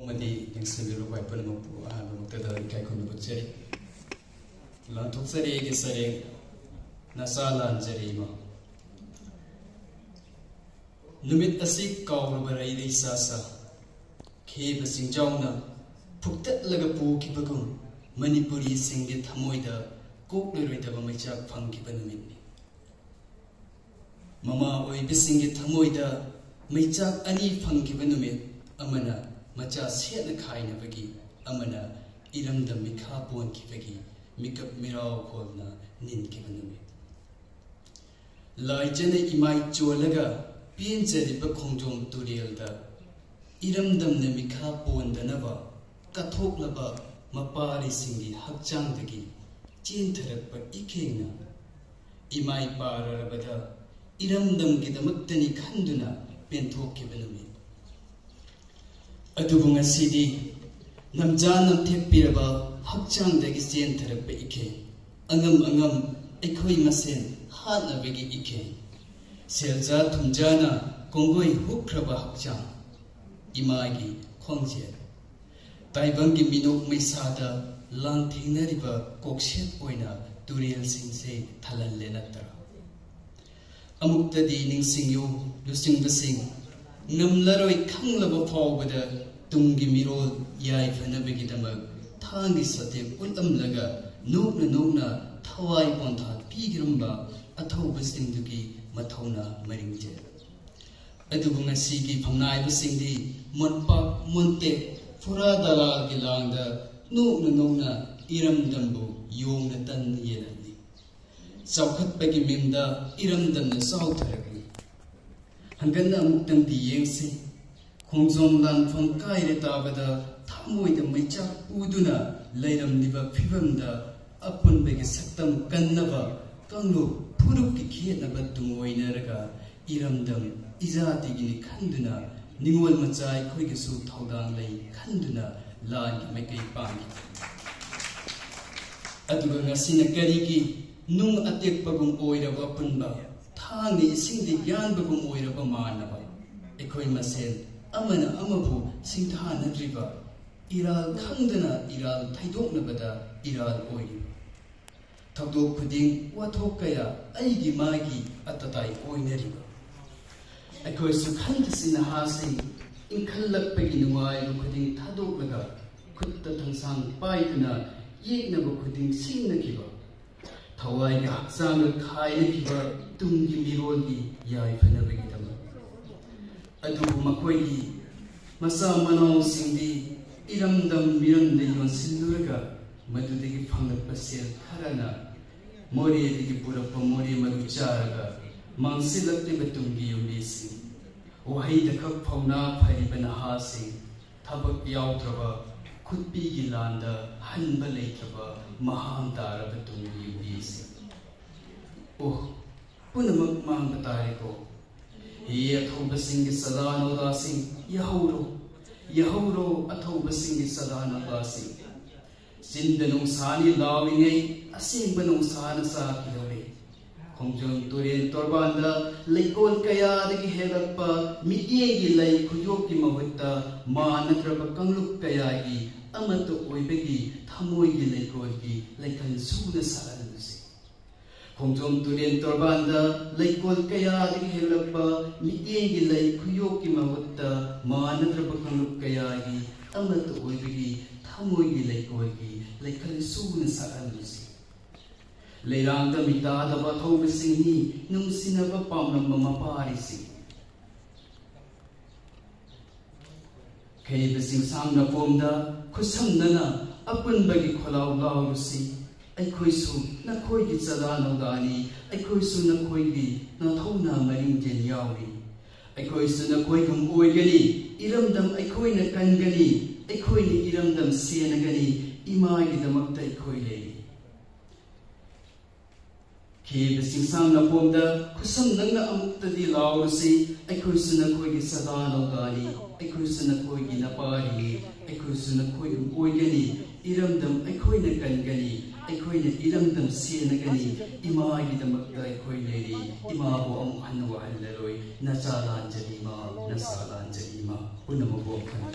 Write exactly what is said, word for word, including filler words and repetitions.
ꯑꯃꯗꯤ ꯅꯤꯡꯁꯤꯡꯕꯤꯔꯕ ꯑꯩꯈꯣꯏ ꯄꯨꯝꯅꯃꯛꯄꯨ ꯑꯍꯥꯟꯕꯃꯛꯇꯗ ꯏꯀꯥꯏ ꯈꯨꯝꯅꯕ ꯎꯠꯆꯔꯤ꯫ ꯂꯥꯟꯊꯣꯛꯆꯔꯦ ꯑꯩꯒꯤ ꯁꯔꯦꯡ, ꯅꯆꯥ ꯂꯥꯟꯖꯔꯦ ꯏꯃꯥ꯫ ꯅꯨꯃꯤꯠ ꯑꯁꯤ ꯀꯥꯎꯔꯕ ꯔꯩꯔꯩ ꯁꯥ ꯁꯥ, ꯈꯦꯕ ꯆꯤꯡꯖꯥꯎꯅ ꯐꯨꯛꯇꯠꯂꯒ ꯄꯨꯈꯤꯕꯒꯨꯝ, ꯃꯅꯤꯄꯨꯔꯤꯁꯤꯡꯒꯤ ꯊꯃꯣꯏꯗ ꯀꯣꯛꯂꯔꯣꯏꯗꯕ ꯃꯩꯆꯥꯛ ꯐꯪꯈꯤꯕ ꯅꯨꯃꯤꯠꯅꯤ꯫ ꯃꯃꯥ ꯑꯣꯏꯕꯁꯤꯡꯒꯤ ꯊꯃꯣꯏꯗ ꯃꯩꯆꯥꯛ ꯑꯅꯤ ꯐꯪꯈꯤꯕ ꯅꯨꯃꯤꯠ, ꯑꯃꯅ ꯃꯆꯥ ꯁꯦꯠꯅ ꯈꯥꯏꯅꯕꯒꯤ, ꯑꯃꯅ ꯏꯔꯝꯗꯝ ꯃꯤꯈꯥ ꯄꯣꯟꯈꯤꯕꯒꯤ ꯃꯤꯀꯞ ꯃꯤꯔꯥꯎ ꯍꯣꯜꯅ ꯅꯤꯟꯈꯤꯕ ꯅꯨꯃꯤꯠ꯫ ꯂꯥꯏꯖꯅ ꯏꯃꯥꯏ ꯆꯣꯜꯂꯒ ꯄꯦꯟꯖꯔꯤꯕ ꯈꯣꯡꯖꯣꯝ ꯇꯨꯔꯦꯜꯗ ꯏꯔꯝꯗꯝꯅ ꯃꯤꯈꯥ ꯄꯣꯟꯗꯅꯕ ꯀꯠꯊꯣꯛꯂꯕ ꯃꯄꯥꯔꯤꯁꯤꯡꯒꯤ ꯍꯛꯆꯥꯡꯗꯒꯤ ꯆꯦꯟꯊꯔꯛꯄ ꯏꯈꯦꯡꯅ ꯏꯃꯥꯏ ꯄꯥꯔꯔꯕꯗ ꯏꯔꯝꯗꯝꯒꯤꯗꯃꯛꯇꯅꯤ ꯈꯟꯗꯨꯅ ꯄꯦꯟꯊꯣꯛꯈꯤꯕ ꯅꯨꯃꯤꯠ꯫ ꯑꯗꯨꯕꯨ ꯉꯁꯤꯗꯤ ꯅꯝꯖꯥ ꯅꯝꯊꯦꯛꯄꯤꯔꯕ ꯍꯛꯆꯥꯡꯗꯒꯤ ꯆꯦꯟꯊꯔꯛꯄ ꯏꯈꯦꯡ, ꯑꯉꯝ ꯑꯉꯝ ꯑꯩꯈꯣꯏ ꯃꯁꯦꯟ ꯍꯥꯠꯅꯕꯒꯤ ꯏꯈꯦꯡ, ꯁꯦꯜꯖꯥ ꯊꯨꯝꯖꯥꯅ ꯀꯣꯡꯒꯣꯏ ꯍꯨꯛꯈ꯭ꯔꯕ ꯍꯛꯆꯥꯡ, ꯏꯃꯥꯒꯤ ꯈꯣꯡꯖꯦꯜ, ꯇꯥꯏꯕꯪꯒꯤ ꯃꯤꯅꯣꯛ ꯃꯩꯁꯥꯗ ꯂꯥꯟꯊꯦꯡꯅꯔꯤꯕ ꯀꯣꯛꯁꯦꯠ ꯑꯣꯏꯅ ꯇꯨꯔꯦꯜꯁꯤꯡꯁꯦ ꯊꯜꯍꯜꯂꯦ ꯅꯠꯇ꯭ꯔꯥ? ꯑꯃꯨꯛꯇꯗꯤ ꯅꯤꯡꯁꯤꯡꯌꯨ ꯂꯨꯆꯤꯡꯕꯁꯤꯡ, ꯉꯝꯂꯔꯣꯏ ꯈꯪꯂꯕ ꯐꯥꯎꯕꯗ ꯇꯨꯡꯒꯤ ꯃꯤꯔꯣꯜ ꯌꯥꯏꯐꯅꯕꯒꯤꯗꯃꯛ ꯊꯥꯡꯒꯤ ꯁꯥꯇꯦꯛ ꯎꯠꯂꯝꯂꯒ ꯅꯣꯛꯅ ꯅꯣꯛꯅ ꯊꯋꯥꯏ ꯄꯣꯟꯊꯥ ꯄꯤꯈꯤꯔꯝꯕ ꯑꯊꯧꯕꯁꯤꯡꯗꯨꯒꯤ ꯃꯊꯧꯅꯥ ꯃꯔꯤꯡꯖꯦꯜ꯫ ꯑꯗꯨꯕꯨ ꯉꯁꯤꯒꯤ ꯐꯝꯅꯥꯏꯕꯁꯤꯡꯗꯤ ꯃꯣꯟꯄꯥꯛ ꯃꯣꯟꯇꯦꯛ ꯐꯨꯔꯥ ꯗꯂꯥꯜꯒꯤ ꯂꯥꯡꯗ ꯅꯣꯛꯅ ꯅꯣꯛꯅ ꯏꯔꯝꯗꯝꯕꯨ ꯌꯣꯡꯅ ꯇꯟꯅ ꯌꯦꯜꯍꯜꯂꯤ꯫ ꯆꯥꯎꯈꯠꯄꯒꯤ ꯃꯤꯡꯗ ꯏꯔꯝꯗꯝꯅ ꯆꯥꯎꯊꯔꯛꯂꯤ꯫ ꯍꯟꯒꯠꯅ ꯑꯃꯨꯛꯇꯪꯗꯤ ꯌꯦꯡꯁꯤ꯫ ꯈꯣꯡꯖꯣꯝ ꯂꯥꯟꯐꯝ ꯀꯥꯏꯔꯦ ꯇꯥꯕꯗ ꯊꯃꯣꯏꯗ ꯃꯩꯆꯥꯛ ꯄꯨꯗꯨꯅ ꯂꯩꯔꯝꯂꯤꯕ ꯐꯤꯕꯝꯗ ꯑꯄꯨꯟꯕꯒꯤ ꯁꯛꯇꯝ ꯀꯟꯅꯕ ꯀꯥꯡꯂꯨꯞ ꯐꯨꯔꯨꯞꯀꯤ ꯈꯦꯠꯅꯕ ꯇꯨꯡꯑꯣꯏꯅꯔꯒ ꯏꯔꯝꯗꯝ ꯏꯖꯥꯇꯤꯒꯤꯅꯤ ꯈꯟꯗꯨꯅ ꯅꯤꯉꯣꯜ ꯃꯆꯥ ꯑꯩꯈꯣꯏꯒꯤꯁꯨ ꯊꯧꯗꯥꯡ ꯂꯩ ꯈꯟꯗꯨꯅ ꯂꯥꯟꯒꯤ ꯃꯥꯏꯀꯩ ꯄꯥꯡꯈꯤ꯫ ꯑꯗꯨꯒ ꯉꯁꯤꯅ ꯀꯔꯤꯒꯤ ꯅꯨꯡ ꯑꯇꯦꯛꯄꯒꯨꯝ ꯑꯣꯏꯔꯕ ꯑꯄꯨꯟꯕ, ꯊꯥꯡꯅ ꯏꯁꯤꯡꯗ ꯌꯥꯟꯕꯒꯨꯝ ꯑꯣꯏꯔꯕ ꯃꯥꯟꯅꯕ ꯑꯩꯈꯣꯏ ꯃꯁꯦꯜ ꯑꯃꯅ ꯑꯃꯕꯨ ꯁꯤꯡꯊꯥꯅꯗ꯭ꯔꯤꯕ, ꯏꯔꯥꯜ ꯈꯪꯗꯅ ꯏꯔꯥꯜ ꯊꯩꯗꯣꯛꯅꯕꯗ ꯏꯔꯥꯜ ꯑꯣꯏꯔꯤꯕ, ꯊꯧꯗꯣꯛ ꯈꯨꯗꯤꯡ ꯋꯥꯊꯣꯛ ꯀꯌꯥ ꯑꯩꯒꯤ ꯃꯥꯒꯤ ꯑꯇꯇꯥꯏ ꯑꯣꯏꯅꯔꯤꯕ, ꯑꯩꯈꯣꯏ ꯁꯨꯈꯟꯊꯁꯤ ꯅꯍꯥꯁꯤꯡ ꯏꯟꯈꯠꯂꯛꯄꯒꯤ ꯅꯨꯡꯉꯥꯏꯕ ꯈꯨꯗꯤꯡ ꯊꯥꯗꯣꯛꯂꯒ ꯈꯨꯠꯇ ꯊꯥꯡꯁꯥꯡ ꯄꯥꯏꯗꯨꯅ ꯌꯦꯛꯅꯕ ꯈꯨꯗꯤꯡ ꯁꯤꯡꯅꯈꯤꯕ, ꯊꯋꯥꯏꯒ ꯍꯛꯆꯥꯡꯒ ꯈꯥꯏꯅꯈꯤꯕ ꯇꯨꯡꯒꯤ ꯃꯤꯔꯣꯜꯒꯤ ꯌꯥꯏꯐꯅꯕꯒꯤꯗꯃꯛ꯫ ꯑꯗꯨꯕꯨ ꯃꯈꯣꯏꯒꯤ ꯃꯆꯥ ꯃꯅꯥꯎꯁꯤꯡꯗꯤ ꯏꯔꯝꯗꯝ ꯃꯤꯔꯝꯗ ꯌꯣꯟꯁꯤꯜꯂꯨꯔꯒ ꯃꯗꯨꯗꯒꯤ ꯐꯪꯂꯛꯄ ꯁꯦꯜ ꯈꯔꯅ ꯃꯣꯔꯦꯗꯒꯤ ꯄꯨꯔꯛꯄ ꯃꯣꯔꯦ ꯃꯔꯨ ꯆꯥꯔꯒ ꯃꯥꯡꯁꯤꯜꯂꯛꯂꯤꯕ ꯇꯨꯡꯒꯤ ꯌꯨꯝꯕꯤꯁꯤꯡ, ꯋꯥꯍꯩꯗ ꯈꯛ ꯐꯥꯎꯅ ꯐꯔꯤꯕ ꯅꯍꯥꯁꯤꯡ, ꯊꯕꯛ ꯌꯥꯎꯗ꯭ꯔꯕ ꯈꯨꯠꯄꯤꯒꯤ ꯂꯥꯟꯗ ꯍꯟꯕ ꯂꯩꯇ꯭ꯔꯕ ꯃꯍꯥꯝ ꯇꯥꯔꯕ ꯇꯨꯡꯒꯤ ꯌꯨꯝꯕꯤꯁꯤꯡ꯫ ꯑꯣ, ꯄꯨꯝꯅꯃꯛ ꯃꯥꯡꯕ ꯇꯥꯔꯦꯀꯣ꯫ ꯍꯤ ꯑꯊꯧꯕꯁꯤꯡꯒꯤ ꯆꯥꯗꯥ ꯅꯧꯗꯥꯁꯤꯡ, ꯌꯥꯍꯧꯔꯣ, ꯌꯥꯍꯧꯔꯣ, ꯑꯊꯧꯕꯁꯤꯡꯒꯤ ꯆꯥꯗꯥ ꯅꯧꯗꯥꯁꯤꯡ꯫ ꯆꯤꯟꯗ ꯅꯣꯡꯁꯥꯅꯤ ꯂꯥꯎꯔꯤꯉꯩ ꯑꯁꯦꯡꯕ ꯅꯣꯡꯁꯥꯅ ꯆꯥꯈꯤꯗꯧꯔꯦ꯫ ꯈꯣꯡꯖꯣꯝ ꯇꯨꯔꯦꯜ ꯇꯣꯔꯕꯥꯟꯗ ꯂꯩꯀꯣꯜ ꯀꯌꯥꯗꯒꯤ ꯍꯦꯛꯂꯛꯄ ꯃꯤꯠꯌꯦꯡꯒꯤ ꯂꯩ ꯈꯨꯌꯣꯛꯀꯤ ꯃꯍꯨꯠꯇ ꯃꯥꯟꯅꯗ꯭ꯔꯕ ꯀꯥꯡꯂꯨꯞ ꯀꯌꯥꯒꯤ ꯑꯃꯠꯇ ꯑꯣꯏꯕꯒꯤ ꯊꯃꯣꯏꯒꯤ ꯂꯩꯀꯣꯜꯒꯤ ꯂꯩꯈꯜ ꯁꯨꯅ ꯁꯥꯠꯍꯜꯂꯁꯤ꯫ ꯈꯣꯡꯖꯣꯝ ꯇꯨꯔꯦꯜ ꯇꯣꯔꯕꯥꯟꯗ ꯂꯩꯀꯣꯜ ꯀꯌꯥꯗꯒꯤ ꯍꯦꯛꯂꯛꯄ ꯃꯤꯠꯌꯦꯡꯒꯤ ꯂꯩ ꯈꯨꯌꯣꯛꯀꯤ ꯃꯍꯨꯠꯇ ꯃꯥꯟꯅꯗ꯭ꯔꯕ ꯀꯥꯡꯂꯨꯞ ꯀꯌꯥꯒꯤ ꯑꯃꯠꯇ ꯑꯣꯏꯕꯒꯤ ꯊꯃꯣꯏꯒꯤ ꯂꯩꯀꯣꯜꯒꯤ ꯂꯩꯈꯜ ꯁꯨꯅ ꯁꯥꯠꯍꯜꯂꯁꯤ꯫ ꯂꯩꯔꯥꯡꯗ ꯃꯤꯇꯥꯗꯕ ꯊꯧꯕꯁꯤꯡꯅꯤ ꯅꯨꯡꯁꯤꯅꯕ ꯄꯥꯝꯂꯝꯕ ꯃꯄꯥꯔꯤꯁꯤꯡ꯫ ꯈꯩꯕ ꯆꯤꯡꯁꯥꯡ ꯅꯄꯣꯝꯗ ꯈꯨꯠꯁꯝꯅꯅ ꯑꯄꯨꯟꯕꯒꯤ ꯈꯣꯜꯂꯥꯎ ꯂꯥꯎꯔꯨꯁꯤ꯫ ꯑꯩꯈꯣꯏꯁꯨ ꯅꯈꯣꯏꯒꯤ ꯆꯥꯗꯥ ꯅꯧꯗꯥꯅꯤ, ꯑꯩꯈꯣꯏꯁꯨ ꯅꯈꯣꯏꯒꯤ ꯅꯥꯊꯧꯅ ꯃꯔꯤꯡꯖꯦꯜ ꯌꯥꯎꯔꯤ꯫ ꯑꯩꯈꯣꯏꯁꯨ ꯅꯈꯣꯏꯒꯨꯝ ꯑꯣꯏꯒꯅꯤ, ꯏꯔꯝꯗꯝ ꯑꯩꯈꯣꯏꯅ ꯀꯟꯒꯅꯤ, ꯑꯩꯈꯣꯏꯅ ꯏꯔꯝꯗꯝ ꯁꯦꯟꯅꯒꯅꯤ, ꯏꯃꯥꯒꯤꯗꯃꯛꯇ ꯑꯩꯈꯣꯏ ꯂꯩꯔꯤ꯫ ꯈꯦꯕ ꯆꯤꯡꯁꯥꯡ ꯅꯄꯣꯝꯗ ꯈꯨꯠꯁꯝ ꯅꯪꯅ ꯑꯃꯨꯛꯇꯗꯤ ꯂꯥꯎꯔꯁꯤ, ꯑꯩꯈꯣꯏꯁꯨ ꯅꯈꯣꯏꯒꯤ ꯆꯥꯗꯥ ꯅꯧꯗꯥꯅꯤ, ꯑꯩꯈꯣꯏꯁꯨ ꯅꯈꯣꯏꯒꯤ ꯅꯄꯥꯔꯤꯅꯤ, ꯑꯩꯈꯣꯏꯁꯨ ꯅꯈꯣꯏꯒꯨꯝ ꯑꯣꯏꯒꯅꯤ, ꯏꯔꯝꯗꯝ ꯑꯩꯈꯣꯏꯅ ꯀꯟꯒꯅꯤ, ꯑꯩꯈꯣꯏꯅ ꯏꯔꯝꯗꯝ ꯁꯦꯟꯅꯒꯅꯤ꯫ ꯏꯃꯥꯒꯤꯗꯃꯛꯇ ꯑꯩꯈꯣꯏ ꯂꯩꯔꯤ꯫ ꯏꯃꯥꯕꯨ ꯑꯃꯨꯛ ꯍꯟꯅ ꯋꯥꯍꯜꯂꯔꯣꯏ꯫ ꯅꯆꯥ ꯂꯥꯟꯖꯔꯤ ꯏꯃꯥ, ꯅꯆꯥ ꯂꯥꯟꯖꯔꯤ ꯏꯃꯥ꯫ ꯄꯨꯝꯅꯃꯛꯄꯨ ꯑꯃꯨꯛ ꯍꯟꯅ